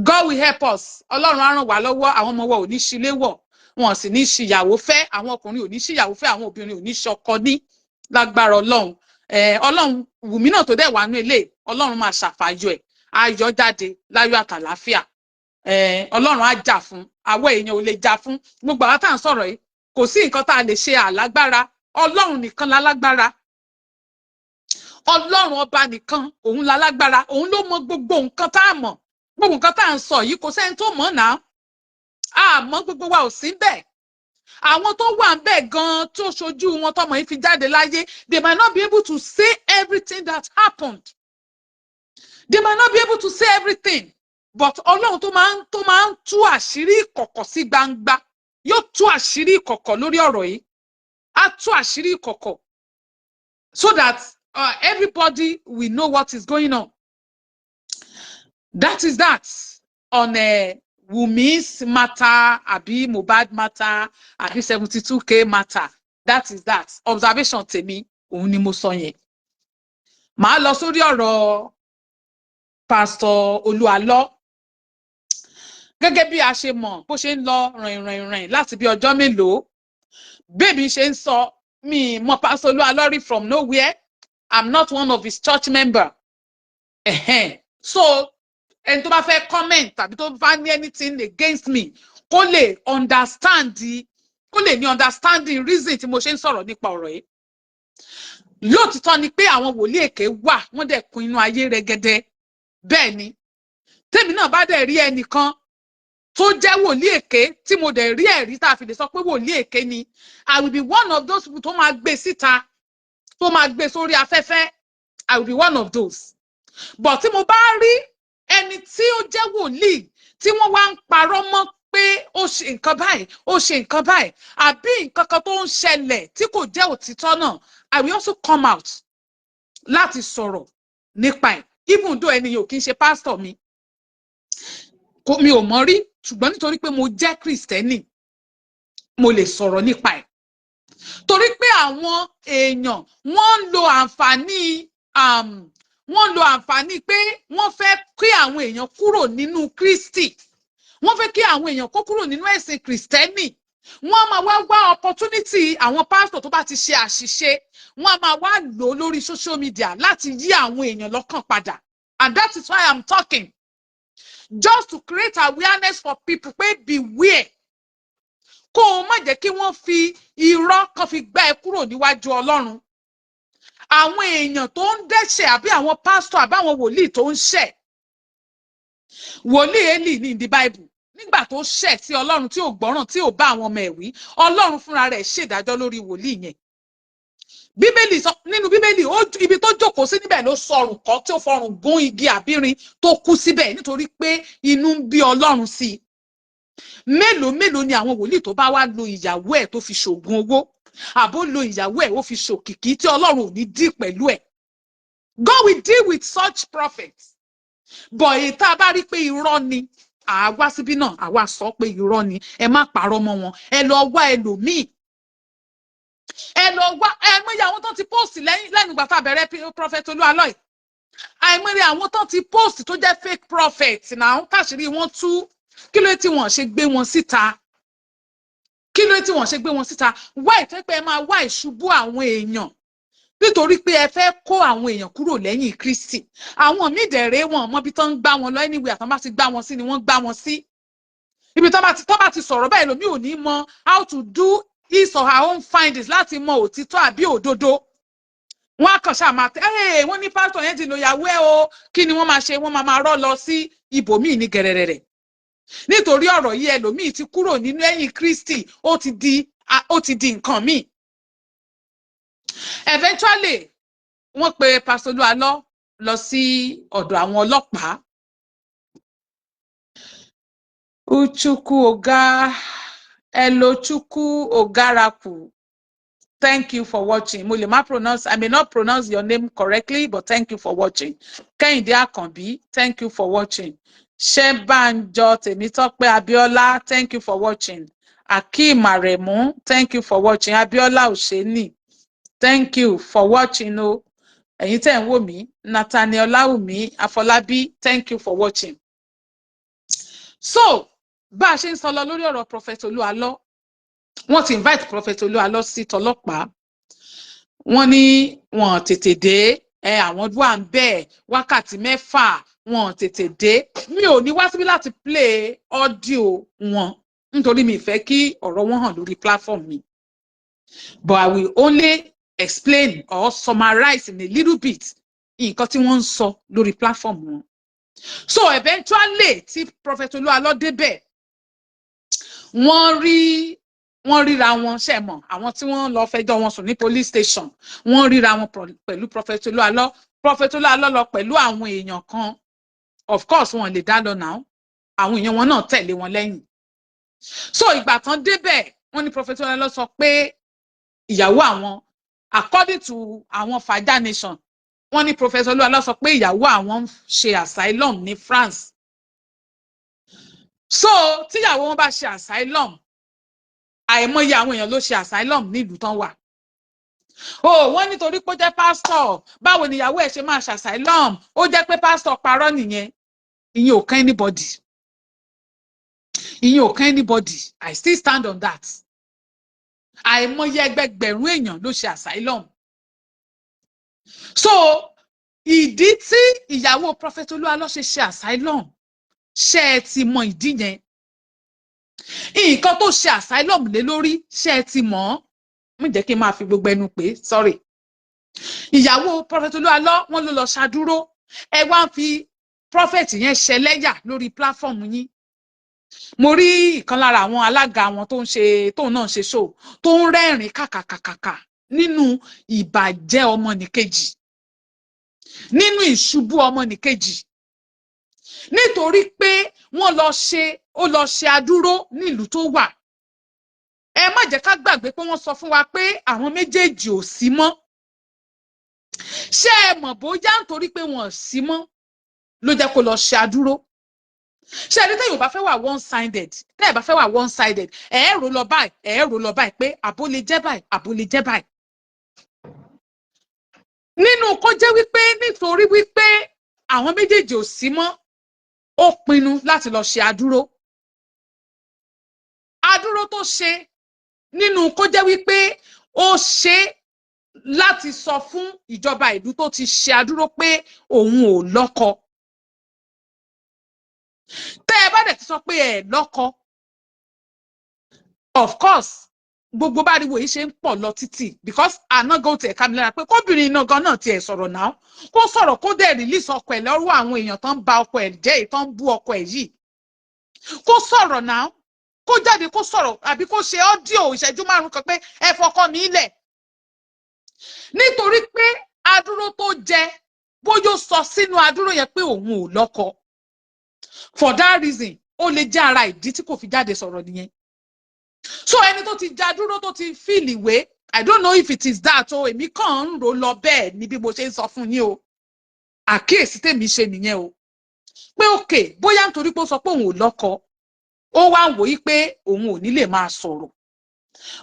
God will help us. Ọlọ́run á ràn wá lọ́wọ́. Àwọn ọmọ wa ò ní ṣílé wọ̀, wọn sì ní ṣìyàwó fẹ́. Àwọn ọkùnrin ò ní ṣìyàwó fẹ́, àwọn obìnrin ò ní ṣọkọ ní lágbára Ọlọ́run. Ọlọ́run, Wùmí náà tó dẹ̀ wà nú ilé, Ọlọ́run máa ṣàfàyọ ẹ̀, á yọ jáde láyọ̀ àtàláfíà. Ọlọ́run á jà fún. Àwọn èèyàn ò lè jà fún. Gbogbo àwọn tá à ń sọ̀rọ̀ yìí, kò sí nǹkan tá a lè ṣe. Àlágbára, Ọlọ́run nìkan lálágbára. Ọlọ́run ọba nìkan, òun lálágbára. Òun ló mọ gbogbo nǹkan tá a mọ̀. Gbogbo nǹkan tá à ń sọ yìí, kò sẹ́ni tó mọ̀ náà. Àmọ́ gbogbo wa ò sí bẹ́ẹ̀. Àwọn tó wà ńbẹ̀ gan-an, tó ṣojú wọn tọmọ yìí fi jáde láyé, they might not be able to say everything that happened. They might not be able to say everything. But Ọlọ́run tó máa ń tú àṣírí ìkọ̀kọ̀ sí gbangba yóò tú àṣírí ìkọ̀kọ̀ lórí ọ̀rọ̀ yìí. Á tú àṣírí ìkọ̀kọ̀ so that everybody will know what is going on. That is that on Wumi's matter àbí Mohbad matter àbí 72K matter. That is that. Observation tèmi, òun ni mo sọ yẹn. Màá lọ sórí ọ̀rọ̀ Pastor Olúalọ́. Gẹ́gẹ́ bí a ṣe mọ̀, bó ṣe ń lọ rìnrìnrìn láti bí ọjọ́ mélòó, bébí ṣe ń sọ, mi mọ̀ Pastor Olúalọ́ rí from nowhere. I'm not one of his church member. Ẹ̀hẹ́n. So ẹni tó bá fẹ́ comment tàbí tó bá ní anything against me, kó lè understand, kó lè ní understanding reason tí mo ṣe ń sọ̀rọ̀ nípa ọ̀rọ̀ yìí. Lóòtítọ́ ni pé àwọn wòlíì èké wà, wọ́n dẹ̀ kún inú ayé rẹ́gẹ́dẹ́. Bẹ́ẹ̀ ni, tèmi náà bá dẹ̀ rí ẹnìkan tó jẹ́ wòlíì èké, tí mo dẹ̀ rí ẹ̀rí tá a fi lè sọ pé wòlíì èké ni, I will be one of those people tó máa gbé síta, tó máa gbé sórí afẹ́fẹ́. I will be one of those. But tí mo bá rí Ẹni tí ó jẹ́ wòlíì tí wọ́n wá ń parọ́ mọ́ pé ó ṣe nǹkan báyìí, ó ṣe nǹkan báyìí, àbí nǹkan kan tó ń ṣẹlẹ̀ tí kò jẹ́ òtítọ́ náà, I will also come out láti sọ̀rọ̀ nípa ẹ̀, even though ẹni yóò kí ń ṣe pásítọ̀ mi, kò mi ò mọ̀ rí, ṣùgbọ́n nítorí pé mo jẹ́ Kristẹni, mo lè sọ̀rọ̀ nípa ẹ̀, torí pé àwọn èèyàn wọ́n ń lo àǹfààní pé wọ́n fẹ́ kí àwọn èèyàn kúrò nínú Kristi, wọ́n fẹ́ kí àwọn èèyàn kó kúrò nínú ẹ̀sìn Kristẹni. Wọ́n máa wá wá opportunity àwọn pásítọ̀ tó bá ti ṣe àṣìṣe, wọ́n á máa wá lò ó lórí social media láti yí àwọn èèyàn lọ́kàn padà. And that is why I'm talking, just to create awareness for people pé beware, kó o má jẹ́ kí wọ́n fi irọ́ kan fi gbá ẹ kúrò níwájú Ọlọ́run. Àwọn èèyàn tó ń dẹ́ṣẹ̀, àbí àwọn pásítọ̀, àbí àwọn wòlíì tó ń ṣẹ̀, wòlíì Élì ní in the Bible, nígbà tó ṣẹ̀ sí Ọlọ́run, tí ò gbọ́ràn, tí ò bá àwọn ọmọ ẹ̀ wí, Ọlọ́run fúnra rẹ̀ ṣèdájọ́ lórí wòlíì yẹn. Bíbélì sọ nínú Bíbélì, ó ibi tó jókòó sí níbẹ̀ ló sọrùn kọ́, tí ó fọrùn gún igi àbírin tó kú síbẹ̀, nítorí pé inú ń bí Ọlọ́run sí i. Mélòó mélòó ni àwọn wòlíì tó bá wá lo ìyàwó ẹ̀ tó fi ṣògùn owó, àbó lo ìyàwó ẹ̀ ó fi ṣòkìkí, tí Ọlọ́run ò ní dí pẹ̀lú ẹ̀? God will deal with such prophets. But èyí tá a bá rí pé irọ́ ni, àwa síbí náà, àwa sọ pé irọ́ ni, ẹ má parọ́ mọ́ wọn, ẹ lọ wá ẹlòmíì, ẹ lọ wá. Ẹ mọyì àwọn tó ti post lẹ́yìn lẹ́nu ìgbà tá a bẹ̀rẹ̀ Prophet Olú Àlọ́ yìí, àìmọye àwọn tó ti post tó jẹ́ fake prophet náà, táṣìírí wọn tú. Kí ló tí wọ́n ṣe gbé wọn síta? Kí ló tí wọ́n ṣe gbé wọn síta? Wá ìtẹ́ pé ẹ máa wá ìṣubú àwọn èèyàn, nítorí pé ẹ fẹ́ kó àwọn èèyàn kúrò lẹ́yìn Kristi. Àwọn míì dẹ̀rẹ̀, wọn mọ ibi tó ń gbá wọn lọ. Anyway, àtàn bá ti gbá wọn sí ni wọ́n gbá wọn sí. Ibi tó bá ti sọ̀rọ̀ báyìí, lómi ò ní mọ how to do his or her own findings láti mọ òtítọ́ àbí òdodo. Wọ́n á kàn ṣáà máa tẹ ẹ, wọ́n ní pásítọ̀ yẹn ti lò yàwó ẹ o. Kí ni wọ́n máa ṣe? Wọ́n máa máa rọ́ lọ sí ibòmíì ní gẹ̀rẹ̀rẹ̀. Nítorí ọ̀rọ̀ yìí, ẹlòmíì ti kúrò nínú ẹ̀yìn Kristi, ó ti di nǹkan míì. Eventually, wọ́n pe Pastor Olú Alọ́ lọ sí ọ̀dọ̀ àwọn ọlọ́pàá. Uchukwu Oga, Elochukwu Ogaraku, thank you for watching. Mo lè má pronounce, I may not pronounce your name correctly, but thank you for watching. Kẹ́hìndé Àkànbí, thank you for watching. Ṣẹ́bànjọ Tèmítọ́pẹ́ Abíọ́lá, thank you for watching. Akeem Aremu, thank you for watching. Abíọ́lá Òṣèní, thank you for watching o. Ẹ̀yin tẹ́ ń wò mí, Nathaniel Ọláwùmí Afọlábí, thank you for watching. So bá a ṣe ń sọ lọ lórí ọ̀rọ̀ Prophet Olú Alọ́, wọ́n ti invite Prophet Olú Alọ́ sí tọlọ́pàá. Wọ́n ní wọ́n tètè dé. Ẹ àwọn wà ń bẹ̀ wákàtí 6, wọ́n tètè dé. Mi ò ní wá síbí láti play audio wọn, nítorí mi fẹ́ kí ọ̀rọ̀ wọn hàn lórí platform mi, but I will only explain or summarize in a little bit nǹkan tí wọ́n ń sọ lórí platform wọn. So eventually, tí Prophet Olú Alọ́ débẹ̀, wọ́n rí, wọ́n ríra wọn. Ṣe mọ̀ àwọn tí wọ́n lọ fẹjọ́ wọn sùn ní police station, wọ́n ríra wọn pẹ̀lú Prophet Olú Alọ́. Prophet Olú Alọ́ lọ pẹ̀lú àwọn èèyàn kan. Of course, wọn lè dá lọ náà, àwọn èèyàn wọn náà tẹ̀lé wọn lẹ́yìn. So ìgbà tán débẹ̀, wọ́n ní Prophet Olú Alọ́ sọ pé ìyàwó àwọn, according to àwọn Faja Nation, wọ́n ní Prophet Olú Alọ́ sọ pé ìyàwó àwọn ń ṣe asylum ní France. So tíyàwó wọn bá ṣe asylum, àìmọye àwọn èèyàn ló ṣe asylum nílùú tán wà o. Wọ́n nítorí pé ó jẹ́ pásítọ̀, báwo ni ìyàwó ẹ̀ ṣe máa ṣe asylum? Ó jẹ́ pé pásítọ̀ parọ́ nìyẹn. Ìyẹn ò kàn anybody, ìyẹn ò kàn anybody. I still stand on that. Àìmọye ẹgbẹgbẹ̀rún èèyàn ló ṣe asylum. So ìdí tí ìyàwó Prophet Olú Alọ́ ṣe ṣe asylum, ṣé ẹ ti mọ ìdí yẹn? Nǹkan tó ṣe asylum lé lórí, ṣé ẹ ti mọ̀ ọ́? Mo jẹ́ kí n máa fi gbogbo ẹnu pé sorry. Ìyàwó Prophet Olú Alọ́, wọ́n ló lọ ṣàdúró. Ẹ wá ń fi prophet yẹn ṣẹlẹ́yà lórí platform yín. Mo rí ìkan lára àwọn alága wọn tó ń ṣe, tóun náà ṣe show, tó ń rẹ́rìn kàkàkàkàkà nínú ìbàjẹ́ ọmọnìkejì, nínú ìṣubú ọmọnìkejì. Nítorí pé wọ́n lọ ṣe, ó lọ ṣe adúró nílùú tó wà. Ẹ má jẹ́ ká gbàgbé pé wọ́n sọ fún wa pé àwọn méjèèjì ò sí mọ́. Ṣé ẹ mọ̀ bóyá nítorí pé wọn ò sí mọ́ ló jẹ́ kó lọ ṣe adúró? Ṣé ẹni tẹ́yìn ò bá fẹ́ wà one sided, tẹ́yìn bá fẹ́ wà one sided, ẹ̀ ẹ́ rò lọ báyìí, ẹ̀ ẹ́ rò lọ báyìí pé àbó lè jẹ́ báyìí, àbó lè jẹ́ báyìí. Nínú kó jẹ́ wípé nítorí wípé àwọn méjèèjì ò sí mọ́, ó pinnu láti lọ ṣe adúró. Adúró tó ṣe, nínú kó jẹ́ wípé ó ṣe láti sọ fún ìjọba ìlú tó ti ṣe adúró pé òun ò lọ́kọ. Tẹ́ ẹ bá dẹ̀ ti sọ pé ẹ lọ́kọ, of course, gbogbo báriwo yìí ṣe ń pọ̀ lọ títì, because àná gan tiẹ̀ ká mi lára pé kóbìnrin iná gan náà tiẹ̀ sọ̀rọ̀ náà, kó sọ̀rọ̀, kó dẹ̀ release ọkọ ẹ̀ lọ́wọ́ àwọn èèyàn tó ń ba ọkọ ẹ̀ jẹ́, èyí tó ń bú ọkọ ẹ̀ yìí. Kó sọ̀rọ̀ náà, kó jáde kó sọ̀rọ̀, àbí kó ṣe audio ìṣẹ́jú 5 kan pé ẹ fọkọ mi lẹ̀. Nítorí pé adúró tó jẹ, bóyá ó sọ sínú adúró yẹn pé òun ò lọ́kọ, for that reason, ó lè jẹ́ ara ìdí tí kò fi jáde sọ̀rọ̀ nìyẹn. So ẹni tó ti já dúró, tó ti fill ìwé, I don't know if it is that o. Èmi kàn ń rò lọ bẹ́ẹ̀ ni bí mo ṣe ń sọ fún yín o. Àkíyèsí tèmi ṣe nìyẹn o, pé òkè bóyá nítorí pé ó sọ pé òun ò lọ́kọ, ó wá ń wòye pé òun ò ní lè máa sọ̀rọ̀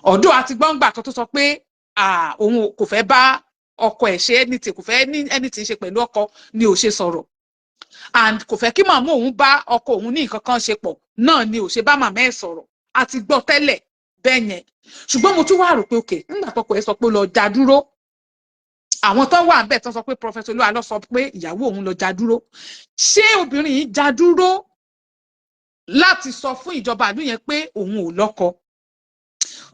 ọ̀dọ́ àti gbọ́ngbà kan tó sọ pé òun kò fẹ́ bá ọkọ ẹ̀ ṣe anything, kò fẹ́ ní anything ṣe pẹ̀lú ọkọ ni ò ṣe sọ̀rọ̀, and kò fẹ́ kí màmá òun bá ọkọ òun ní nǹkan kan ṣe pọ̀ náà ni ò ṣe bá màmá ẹ̀ sọ̀rọ̀. Àti gbọ́ tẹ́lẹ̀ bẹ́ẹ̀ yẹn, ṣùgbọ́n mo tún wá rò pé òkè nígbà tọkọ ẹ̀ sọ pé ó lọ já dúró, àwọn tó wà bẹ́ẹ̀ tó sọ pé Prophet Olúwa sọ pé ìyàwó òun lọ já dúró, ṣé obìnrin yìí já dúró láti sọ fún ìjọba ìlú yẹn pé òun ò lọ́kọ?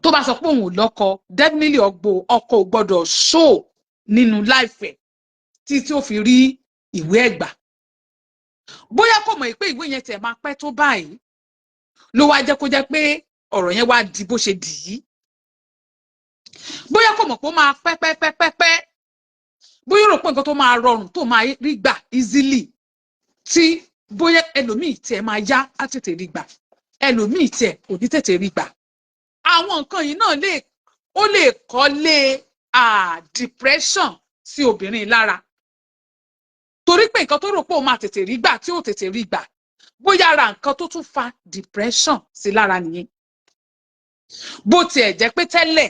Tó bá sọ pé òun ò lọ́kọ, definitely ọgbọ ọkọ ò gbọ́dọ̀ show nínú life ẹ̀ tí tí ó fi rí ìwé ẹ̀gbà. Bóyá kò mọ̀ pé ìwé yẹn tẹ̀ máa pẹ́ tó báyìí ló wá jẹ́ kó jẹ́ pé ọ̀rọ̀ yẹn wá di bó ṣe dì í. Bóyá kò mọ̀ pé ó máa pẹ́ pẹ́ pẹ́ pẹ́ pẹ́, bóyá ó rò pé nǹkan tó máa rọrùn, tó máa rí gbà easily, tí bóyá ẹlòmíì tiẹ̀ máa yá á tètè rí gbà, ẹlòmíì tiẹ̀ kò ní tètè rí gbà. Àwọn nǹkan yìí náà lè, ó lè kọ́lé depression sí obìnrin lára, torí pé nǹkan tó rò pé òun máa tètè rí gbà tí ò tètè rí gbà, bóyá ara nǹkan tó tún fa depression sí lára nìyẹn. Bó tiẹ̀ jẹ́ pé tẹ́lẹ̀,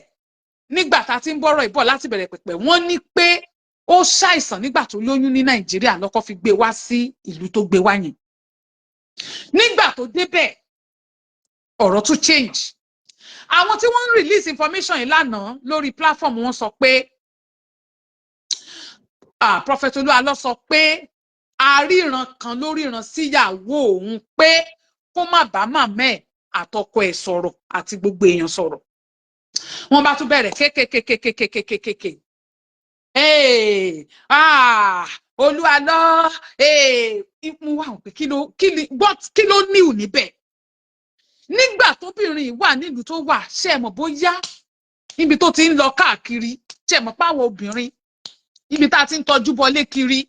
nígbà tá a ti ń bọ́rọ̀ ìbọ̀ láti bẹ̀rẹ̀ pẹ̀pẹ̀, wọ́n ní pé ó ṣàìsàn nígbà tó lóyún ní Nàìjíríà, lọ́kọ́ fi gbé wá sí ìlú tó gbé wá yẹn. Nígbà tó débẹ̀, ọ̀rọ̀ tún change. Àwọn tí wọ́n ń release information yìí lánàá lórí platform wọn sọ pé Prophet Olúalọ sọ pé aríran kan ló ríran síyàwó òun pé kó má bá màmá ẹ̀ àtọkọ ẹ̀ sọ̀rọ̀ àti gbogbo èèyàn sọ̀rọ̀. Wọ́n bá tún bẹ̀rẹ̀ kékèkékékékékékéké. Ah, Olúalọ, mo wá wò pé kí ló kí ni what, kí ló níwù níbẹ̀ nígbà tóbìnrin wà nílùú tó wà? Ṣe é mọ̀ bóyá níbi tó ti ń lọ káàkiri, ṣe é mọ̀ páwọn obìnrin, ibi tá a ti ń tọ́jú bọlé kiri,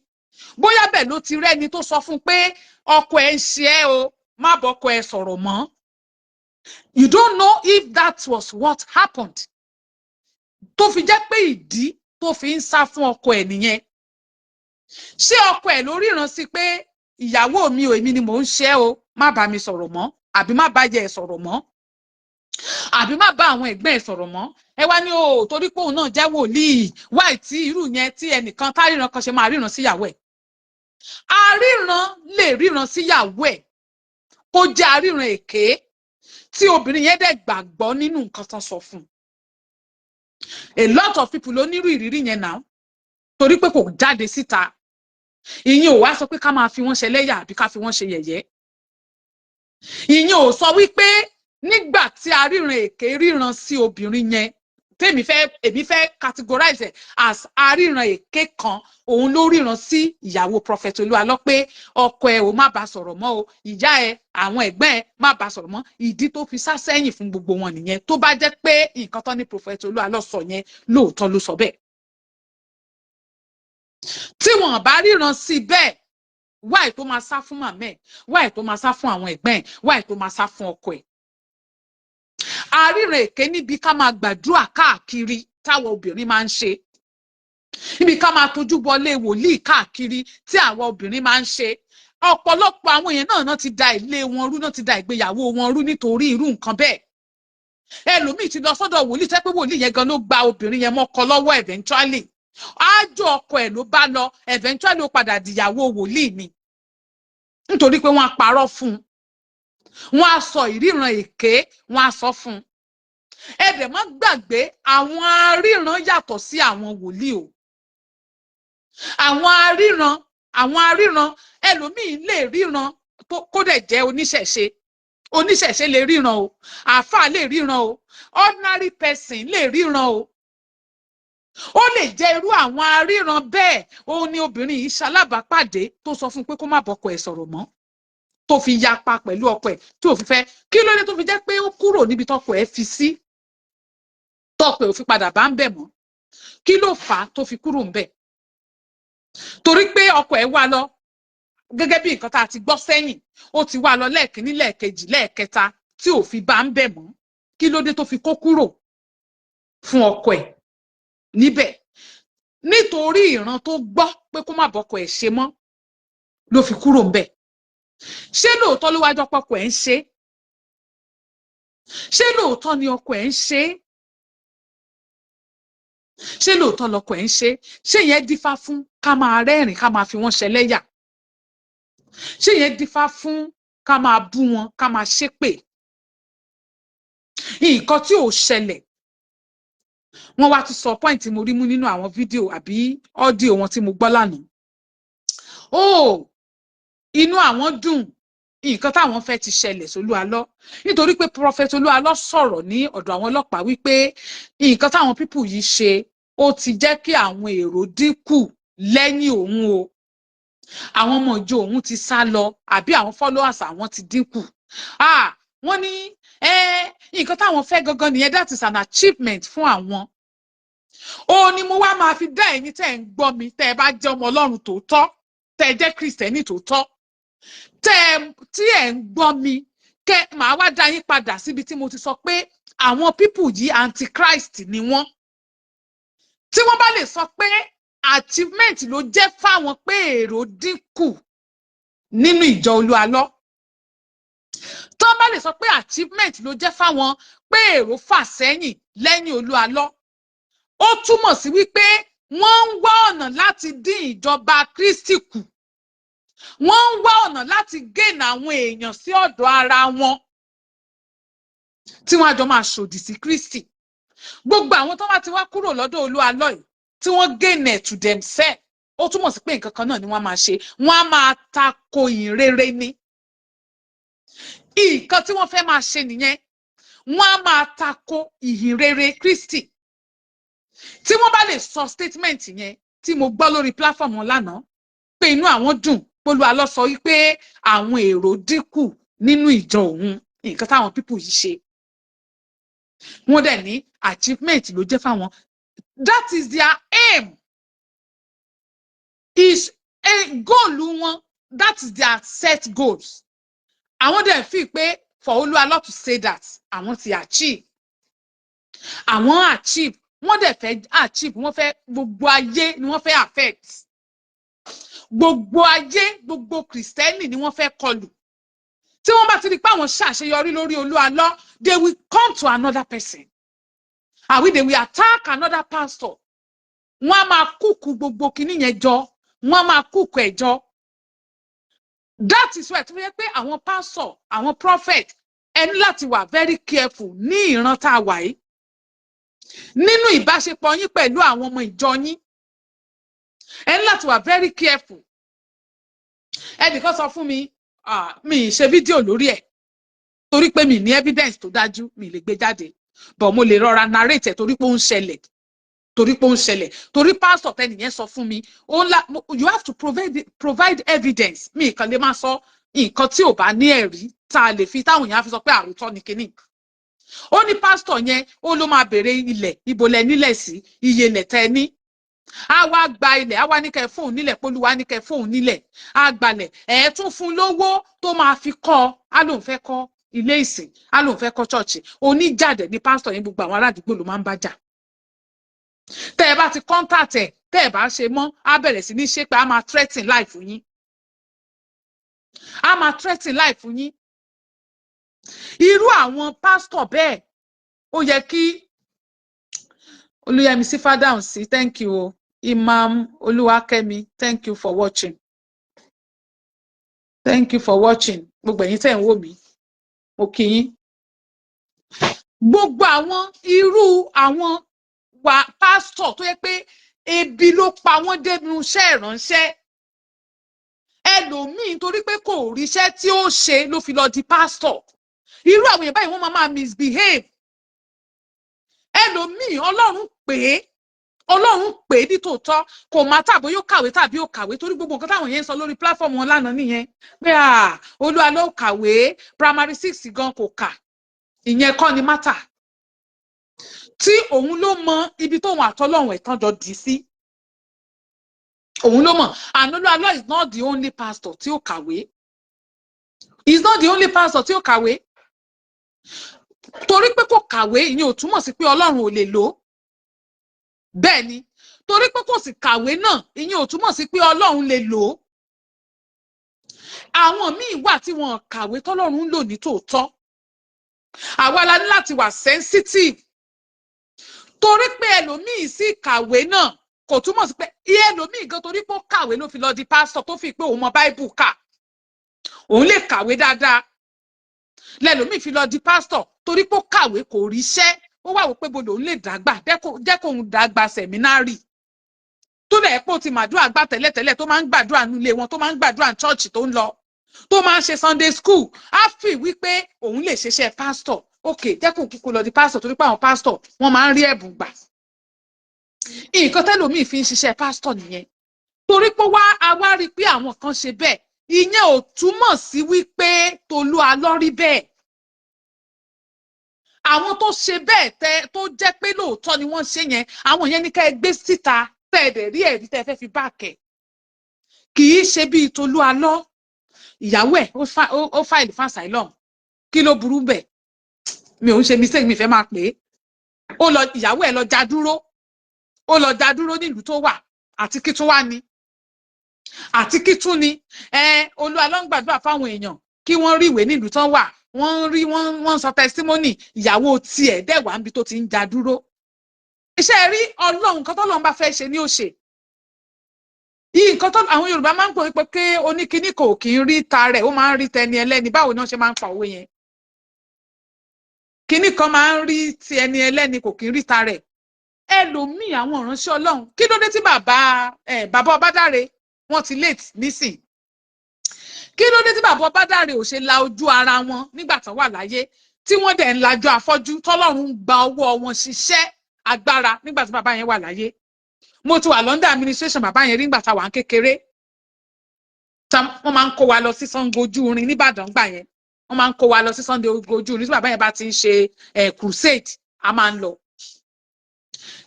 bóyá bẹ́ẹ̀ ló ti rẹ́ni tó sọ fún pé ọkọ ẹ̀ ń ṣe ẹ́ o, má bọ́kọ ẹ̀ sọ̀rọ̀ mọ́? You don't know if that was what happened tó fi jẹ́ pé ìdí tó fi ń sá fún ọkọ ẹ̀ nìyẹn. Ṣé ọkọ ẹ̀ ló ríran sí pé ìyàwó mi ò, èmi ni mò ń ṣe o, má bá mi sọ̀rọ̀ mọ́, àbí má bá jẹ́ ẹ̀ sọ̀rọ̀ mọ́, àbí má bá àwọn ẹ̀gbọ́n ẹ̀ sọ̀rọ̀ mọ́? Ẹ wá ní o torí pé òun náà jẹ́ wòlíì wáì tí irú yẹn tí ẹnìkan táríran kan ṣe máa ríran síyàwó ẹ̀. Aríran lè ríran síyàwó ẹ̀, kó jẹ́ aríran èké, tí obìnrin yẹn dẹ̀ gbàgbọ́ nínú nǹkan tán sọ fún un. A lot of people ló nírú ìrírí yẹn náà, torí pé kò jáde síta, ìyẹn ò wá sọ pé ká máa fi wọ́n ṣẹlẹ́yà àbí ká fi wọ́n ṣe yẹ̀yẹ́. Ìyẹn ò sọ wípé nígbà tí aríran èké ríran sí obìnrin yẹn, tèmi fẹ́, èmi fẹ́ categorize ẹ̀ as aríran èké kan, òun ló ríran sí ìyàwó Prophet Olúalọ pé ọkọ ẹ ò, má bá sọ̀rọ̀ mọ́ o, ìyá ẹ, àwọn ẹ̀gbọ́n ẹ, má bá sọ̀rọ̀ mọ́. Ìdí tó fi sá sẹ́yìn fún gbogbo wọn nìyẹn. Tó bá jẹ́ pé nǹkan tó ní Prophet Olúalọ sọ yẹn, lóòótọ́ ló sọ bẹ́ẹ̀, tí wọn bá ríran sí bẹ́ẹ̀, Why tó máa sá fún màmá ẹ̀? Why tó máa sá fún àwọn ẹ̀gbọ́n ẹ̀? Why tó máa sá fún ọkọ ẹ̀? Àríran èké níbi ká máa gbàdúrà káàkiri táwọn obìnrin máa ń ṣe, níbi ká máa tójú bọlé wòlíì káàkiri tí àwọn obìnrin máa ń ṣe. Ọ̀pọ̀lọpọ̀ àwọn èèyàn náà ti da ilé wọn rú, náà ti da ìgbéyàwó wọn rú nítorí irú nǹkan bẹ́ẹ̀. Ẹlòmíì ti lọ sọ́dọ̀ wòlíì tẹ́ pé wòlíì yẹn gan ló gba obìnrin yẹn mọ́kọ lọ́wọ́. Eventually, ájò ọkọ ẹ̀ ló bá lọ. Eventually, ó padà dìyàwó wòlíì ni, nítorí pé wọ́n á parọ́ fún un, wọ́n á sọ ìríran èké, wọ́n á sọ fún un. Ẹ dẹ̀ má gbàgbé, àwọn aríran yàtọ̀ sí àwọn wòlíì o. Àwọn aríran, ẹlòmíì lè ríran kó dẹ̀ jẹ́ oníṣẹ̀ṣe. Oníṣẹ̀ṣe lè ríran o, àáfàá lè ríran o, ordinary person lè ríran o. Ó lè jẹ́ irú àwọn aríran bẹ́ẹ̀ òun ni obìnrin yìí ṣalábàápàdé tó sọ fún un pé kó má bọ́kọ ẹ̀ sọ̀rọ̀ mọ́, tó fi yapa pẹ̀lú ọkọ ẹ̀, tí ò fi fẹ́. Kí ló dé tó fi jẹ́ pé ó kúrò níbi tọkọ ẹ̀ fi sí, tọkọ ẹ̀ ò fi padà bá ń bẹ̀ mọ́? Kí ló fà á tó fi kúrò ń bẹ̀? Torí pé ọkọ ẹ̀ wá lọ, gẹ́gẹ́ bí nǹkan tá a ti gbọ́ sẹ́yìn, ó ti wá lọ lẹ́ẹ̀kínní, lẹ́ẹ̀kejì, lẹ́ẹ̀kẹta, tí ò fi bá ń bẹ̀ mọ́. Kí ló dé tó fi kó kúrò fún ọkọ ẹ̀ níbẹ̀? Nítorí ìran tó gbọ́ pé kó má bọ́kọ ẹ̀ ṣe mọ́ ló fi kúrò ń bẹ̀. Ṣé lóòótọ́ ló wájọ́ pọ́kọ ẹ̀ ń ṣe? Ṣé lóòótọ́ ni ọkọ ẹ̀ ń ṣe? Ṣé lóòótọ́ lọkọ ẹ̀ ń ṣe? Ṣé yẹn dífá fún ká máa rẹ́rìn, ká máa fi wọ́n ṣẹlẹ́yà? Ṣé yẹn dífá fún ká máa bú wọn, ká máa ṣépè? Nǹkan tí ò ṣẹlẹ̀, wọ́n wá tún sọ. Point mo rí mú nínú àwọn fídíò àbí audio wọn tí mo gbọ́ lánàá, ó inú àwọn dùn, nǹkan táwọn fẹ́ ti ṣẹlẹ̀ sólúalọ́, nítorí pé Prophet Olúalọ́ sọ̀rọ̀ ní ọ̀dọ̀ àwọn ọlọ́pàá wípé nǹkan táwọn people yìí ṣe, ó ti jẹ́ kí àwọn èrò dínkù lẹ́yìn òun o, àwọn ọmọ ìjọ òun ti sá lọ, àbí àwọn followers àwọn ti dínkù. Ah, wọ́n ní nǹkan táwọn fẹ́ gangan nìyẹn. That is an achievement fún àwọn. Ó ní mo wá máa fi dá ẹ̀yin tẹ́ ẹ̀ ń gbọ́ mi, tẹ́ ẹ bá jẹ́ ọmọ Ọlọ́run tòótọ́, tẹ́ ẹ jẹ́ Kristẹni tòótọ́, tẹ́ ẹ tí ẹ̀ ń gbọ́ mi, kẹ́ màá wá dá yín padà síbi tí mo ti sọ pé àwọn people yìí, antichrist ni wọ́n. Tí wọ́n bá lè sọ pé achievement ló jẹ́ fáwọn pé èrò dínkù nínú ìjọ Olúalọ́, tó bá lè sọ pé achievement ló jẹ́ fáwọn pé èrò fà sẹ́yìn lẹ́yìn Olúalọ́, ó túmọ̀ sí wípé wọ́n ń wá ọ̀nà láti dín ìjọba Kristi kù, wọ́n ń wá ọ̀nà láti gain àwọn èèyàn sí ọ̀dọ̀ ara wọn tí wọ́n á jọ máa ṣòdì sí Kristi. Gbogbo àwọn tó bá ti wá kúrò lọ́dọ̀ Olúalọ́ yìí, tí wọ́n gain it to themselves, ó túmọ̀ sí pé nǹkan kan náà ni wọ́n máa ṣe. Wọ́n á máa tako ìhìnrere ni. Nǹkan tí wọ́n fẹ́ máa ṣe nìyẹn, wọ́n á máa tako ìhìnrere Kristi. Tí wọ́n bá lè sọ statement yẹn tí mo gbọ́ lórí platform wọn lánàá pé inú àwọn dùn, Olúalọ́ sọ wípé àwọn èrò dínkù nínú ìjọ òun, nǹkan táwọn people yìí ṣe, wọ́n dẹ̀ ní achievement ló jẹ́ fáwọn. That is their aim, is a goal wọn. That is their set goals. Àwọn dẹ̀ fi pé for Olúalọ́ to say that, àwọn ti achieve, àwọn achieve. Wọ́n dẹ̀ fẹ́ achieve, wọ́n fẹ́ gbogbo ayé ni wọ́n fẹ́ affect, gbogbo ayé, gbogbo Kìrìsìtẹ́nì ni wọ́n fẹ́ kọlù. Tí wọ́n bá ti rí pé àwọn ṣàṣeyọrí lórí Olúalọ́, they will come to another person, àbí they will attack another pastor. Wọ́n á máa kúkú gbogbo kinní yẹn jọ, wọ́n á máa kúkú ẹ̀ jọ. That is why tí wọ́n yẹ pé àwọn pastor, àwọn prophet, ẹ ní láti wà very careful ní ìran tá a wà yìí nínú ìbáṣepọ̀ yín pẹ̀lú àwọn ọmọ ìjọ yín. Ẹ ní láti wà very careful. Ẹnìkan sọ fún mi, mi ì ṣe fídíò lórí ẹ̀ torí pé mi ní evidence tó dájú, mi lè gbé jáde, but mo lè rọra narrate ẹ̀ torí pé ó ń ṣẹlẹ̀, torí pé ó ń ṣẹlẹ̀, torí pásítọ̀ tẹnìyẹn sọ fún mi, ó ńlá. You have to provide evidence. Mi kàn lè máa sọ nǹkan tí ò bá ní ẹ̀rí tá a lè fi táwọn èèyàn á fi sọ pé àròtọ́ ni kinní. Ó ní pásítọ̀ yẹn, ó ló máa béèrè ilẹ̀, ibo lẹ nílẹ̀ sí, iye ilẹ̀ tẹ́ ní. Á wá gba ilẹ̀, á wá ní kẹ́ fóun nílẹ̀, pólúwa ní kẹ́ fóun nílẹ̀, á gbalẹ̀, ẹ̀ tún fún lówó tó máa fi kọ́. Á lóun fẹ́ kọ́ ilé ìsìn, á lóun fẹ́ kọ́ church. Oníjàdẹ̀ ní pásítọ̀ yẹn. Gbogbo àwọn aládùúgbò ló máa ń bá jà. Tẹ́ ẹ bá ti contact ẹ̀, tẹ́ ẹ bá ṣe mọ́, á bẹ̀rẹ̀ sí ní ṣépè, á máa threaten life yín, á máa threaten life yín. Irú àwọn pásítọ̀ bẹ́ẹ̀, ó yẹ kí Olúyẹmísí Fádáhùn sí. Thank you o, Imam Olúwakẹ́mi, thank you for watching, thank you for watching. Gbogbo ẹ̀yin tẹ́ ń wò mí, mo kí yín. Gbogbo àwọn irú àwọn wa pásítọ̀ tó yẹ pé ebi ló pa wọ́n dénú iṣẹ́ ìránṣẹ́, ẹlòmíín torí pé kò ríṣẹ́ tí ó ṣe ló fi lọ di pásítọ̀. Irú àwọn èèyàn báyìí, wọ́n máa máa misbehave. Ẹlòmíín, Ọlọ́run pè é, Ọlọ́run pè é nítòótọ́, kò má tàbí yóò kàwé tàbí ó kàwé, torí gbogbo nǹkan táwọn yẹn ń sọ lórí platform wọn lánàá nìyẹn pé à Olúwa ló kàwé, primary six gan kò kà. Ìyẹn kọ́ ni matter tí òun ló mọ ibi tóun àtọlọ́run ẹ̀ tán jọ dì sí, òun ló mọ̀. And Olúwa is not the only pastor tí ó kàwé, he is not the only pastor tí ó kàwé. Torí pé kò kàwé, ìyẹn ò túmọ̀ sí pé Ọlọ́run ò lè lò ó. Bẹ́ẹ̀ ni, torí pé kò sì kàwé náà, ìyẹn ò túmọ̀ sí pé Ọlọ́run lè lò ó. Àwọn míì wà tí wọn kàwé tọ́lọ́run ń lò ní tòótọ́. Àwa la ní láti wà sensitive, torí pé ẹlòmíì sì kàwé náà kò túmọ̀ sí pé ẹlòmíì gan, torí pé ó kàwé ló fi lọ di pásítọ̀, tó fi pé òun mọ Báíbù kà, òun lè kàwé dáadáa, lẹlòmíì fi lọ di pásítọ̀. Torí pé ó kàwé, kò ríṣẹ́, ó wà wò pé bo lòun lè dàgbà, jẹ́ kóun dàgbà seminary, tó dẹ̀ pé ó ti màdúrà gbà tẹ́lẹ̀tẹ́lẹ̀, tó máa ń gbàdúrà nílé wọn, tó máa ń gbàdúrà ní church tó ń lọ, tó máa ń ṣe Sunday school, á fi wípé òun lè ṣiṣẹ́ pásítọ̀. Ok, jẹ́ kóun kúkú lọ di pásítọ̀, torí pé àwọn pásítọ̀, wọ́n máa ń rí ẹ̀bùn gbà. Nǹkan tẹ́lòmíì fi ń ṣiṣẹ́ pásítọ̀ nìyẹn. Torí pé wá a wá rí i pé àwọn kan ṣe bẹ́ẹ̀, ìyẹn ò túmọ̀ sí wípé Tolú Alọ́ rí bẹ́ẹ̀. Àwọn tó ṣe bẹ́ẹ̀ tẹ, tó jẹ́ pé lóòótọ́ ni wọ́n ṣe yẹn, àwọn yẹn ní ká ẹ gbé síta, tẹ́ ẹ dẹ̀ rí ẹ̀rí tẹ́ ẹ fẹ́ fi back ẹ̀. Kì í ṣe bíi Tolú Alọ́. Ìyàwó ẹ̀ ó file fún asylum, kí ló burú bẹ́ẹ̀? Mi ò ń ṣe mistake, mi fẹ́ máa pè é. Ó lọ, ìyàwó ẹ̀ lọ já dúró, ó lọ já dúró nílùú tó wà. Àti kí tún wá ni? Àti kí tún ni ẹ? Olúwa ló ń gbàdúrà fáwọn èèyàn kí wọ́n rí ìwé nílùú tán wà. Wọ́n ń rí, wọ́n ń sọ testimony. Ìyàwó tiẹ̀ dẹ̀ wà níbi tó ti ń já dúró. Iṣẹ́ rí Ọlọ́run, nǹkan tọ́lọ́run bá fẹ́ ṣe ní ó ṣe. Nǹkan tó àwọn Yorùbá máa ń pè pé ké oníkíní kò kí ń rí ta rẹ̀, ó máa ń rí tẹni ẹlẹ́ni. Báwo ni wọ́n ṣe máa ń pa òwe yẹn? Kíní kan máa ń rí ti ẹni ẹlẹ́ni, kò kí ń rí ta rẹ̀. Ẹlòmíì, àwọn ìránṣẹ́ Ọlọ́run, kí ló dé tí bàbá ẹ, bàbá Ọbádáre, wọ́n ti late nísìn, kí ló dé tí bàbá Ọbádáre ò ṣe la ojú ara wọn nígbà tán wà láyé, tí wọ́n dẹ̀ ń lajú afọ́jú, tọ́lọ́run ń gba ọwọ́ wọn ṣiṣẹ́ agbára nígbà tí bàbá yẹn wà láyé? Mo ti wà London administration bàbá yẹn rí nígbà tá a wà ń kékeré. Wọ́n máa ń kó wa lọ sí Sango ojú irin nìbàdàn gbà yẹn. Wọ́n máa ń kó wa lọ sí Sango ojú irin tí bàbá yẹn bá ti ń ṣe crusade, a máa ń lọ.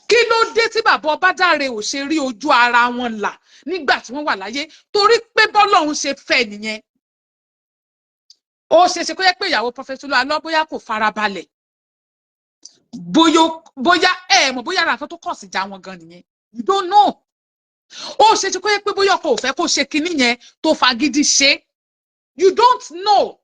Kí ló dé tí bàbá Ọbádáre ò ṣe rí ojú ara wọn là nígbà tí wọ́n wà láyé? Torí pé bọ́lọ́run ṣe fẹ́ nìyẹn. Ó ṣe ṣe kó yẹ pé ìyàwó Prophet Olú Alọ́, bóyá kò farabalẹ̀, bóyá ẹ mọ̀, bóyá ara tó kọ̀ sí já wọn gan nìyẹn. You don't know. Ó ṣe ṣe kó yẹ pé bóyá ọkọ ò fẹ́ kó ṣe kinní yẹn tó fagídí ṣe. You don't know.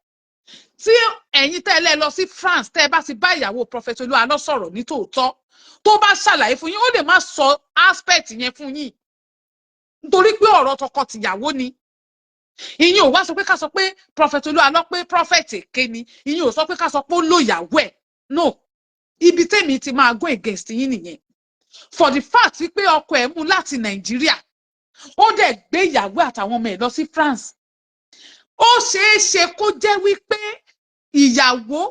Tí ẹ̀yin tẹ́ ẹ lọ sí France, tẹ́ ẹ bá ti bá ìyàwó Prophet Olú Alọ́ sọ̀rọ̀ ní tòótọ́, tó bá ṣàlàyé fún yín, ó lè má sọ aspect yẹn fún yín, nítorí pé ọ̀rọ̀ tọkọ-tìyàwó ni. Ìyẹn ò wá sọ pé ká sọ pé Prophet Olú Alọ́ pé prophet èké ni. Ìyẹn ò sọ pé ká sọ pé ó lò ìyàwó ẹ̀. No, ibi tèmi ti máa go against yín nìyẹn. For the fact wípé ọkọ ẹ̀ mú láti Nàìjíríà, ó dẹ̀ gbé ìyàwó àtàwọn ọmọ ẹ̀ lọ sí France, ó ṣeé ṣe kó jẹ́ wípé ìyàwó,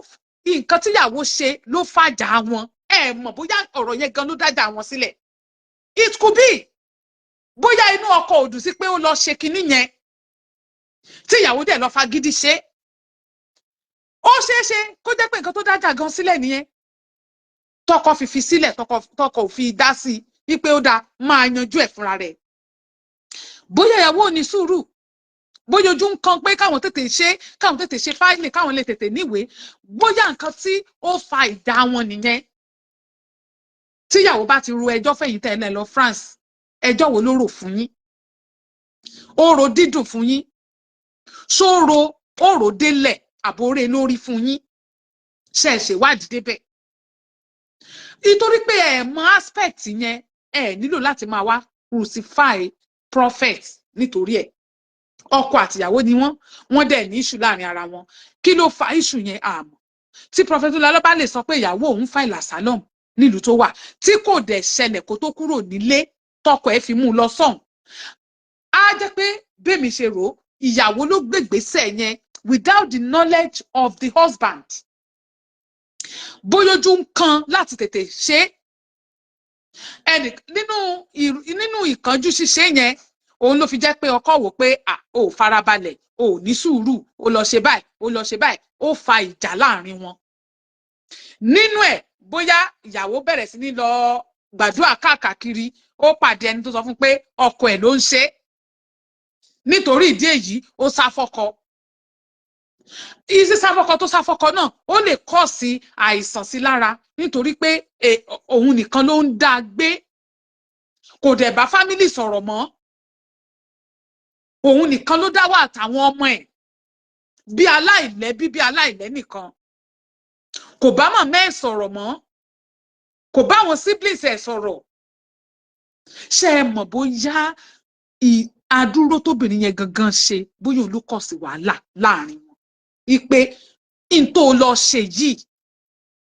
nǹkan tíyàwó ṣe ló fàjà wọn. Ẹ mọ̀ bóyá ọ̀rọ̀ yẹn gan ló dájà wọn sílẹ̀. It could be bóyá inú ọkọ ò dùn sí pé ó lọ ṣe kinní yẹn, tí ìyàwó dẹ̀ lọ fagídí ṣe. Ó ṣeé ṣe kó jẹ́ pé nǹkan tó dájà gan sílẹ̀ nìyẹn, tọkọ fi sílẹ̀, tọkọ ò fi dá sí i. Wípé ó dáa, máa yanjú ẹ̀ fúnra rẹ̀. Bóyá ìyàwó ò ní sùúrù, bóyá ojú ń kan pé káwọn tètè ṣe file, káwọn lè tètè níwèé, bóyá nǹkan tí ó fa ìjà wọn nìyẹn. Tíyàwó bá ti ro ẹjọ́ fẹ̀yìn tẹ́ ẹ lọ France, ẹjọ́ wo ló rò fún yín? Ó ro dídùn fún yín? Ṣó ro, ó rò délẹ̀, àbórè lórí fún yín? Ṣe é ṣèwádìí débẹ̀? Nítorí pé ẹ mọ aspect yẹn, ẹ nílò láti máa wá crucify prophet nítorí ẹ. Ọkọ àtìyàwó ni wọ́n, wọ́n dẹ̀ ní issue láàrin ara wọn. Kí ló fa issue yẹn, àmọ́ tí Prophet Olú bá lè sọ pé ìyàwó òun file asylum nílùú tó wà, tí kò dẹ̀ ṣẹlẹ̀ kó tó kúrò nílé, tọkọ ẹ̀ fi mú un lọ sọ́hùn, á jẹ́ pé bẹ́mi ṣe rò ó, ìyàwó ló gbégbèsè yẹn without the knowledge of the husband. Bóyá ojú ń kan láti tètè ṣe é, ẹnì nínú ìkánjú ṣíṣe yẹn, òun ló fi jẹ́ pé ọkọ wò pé à ò farabalẹ̀, ò ní sùúrù, ó lọ ṣe báyìí, ó lọ ṣe báyìí, ó fa ìjà láàrin wọn. Nínú ẹ̀, bóyá ìyàwó bẹ̀rẹ̀ sí ní lọ gbàdúrà káàkiri, ó pàdé ẹni tó sọ fún pé ọkọ ẹ̀ ló ń ṣe é. Nítorí ìdí èyí, ó sá fọ́kọ. Ìsí sáfọ́kọ tó sáfọ́kọ náà, ó lè kọ́ sí àìsàn sí lára, nítorí pé òun nìkan ló ń dá a gbé, kò dẹ̀ bá family sọ̀rọ̀ mọ́, òun nìkan ló dá wà àtàwọn ọmọ ẹ̀, bí aláìlẹ́bí, bí aláìlẹ́nìkan. Kò bá màmá ẹ̀ sọ̀rọ̀ mọ́, kò bá àwọn siblings ẹ̀ sọ̀rọ̀. Ṣé ẹ mọ̀ bóyá àdúró tóbìnrin yẹn gangan ṣe, bóyá òun ló kọ̀ sí wàhálà láàrin wọn, ipe n tó lọ ṣe yìí?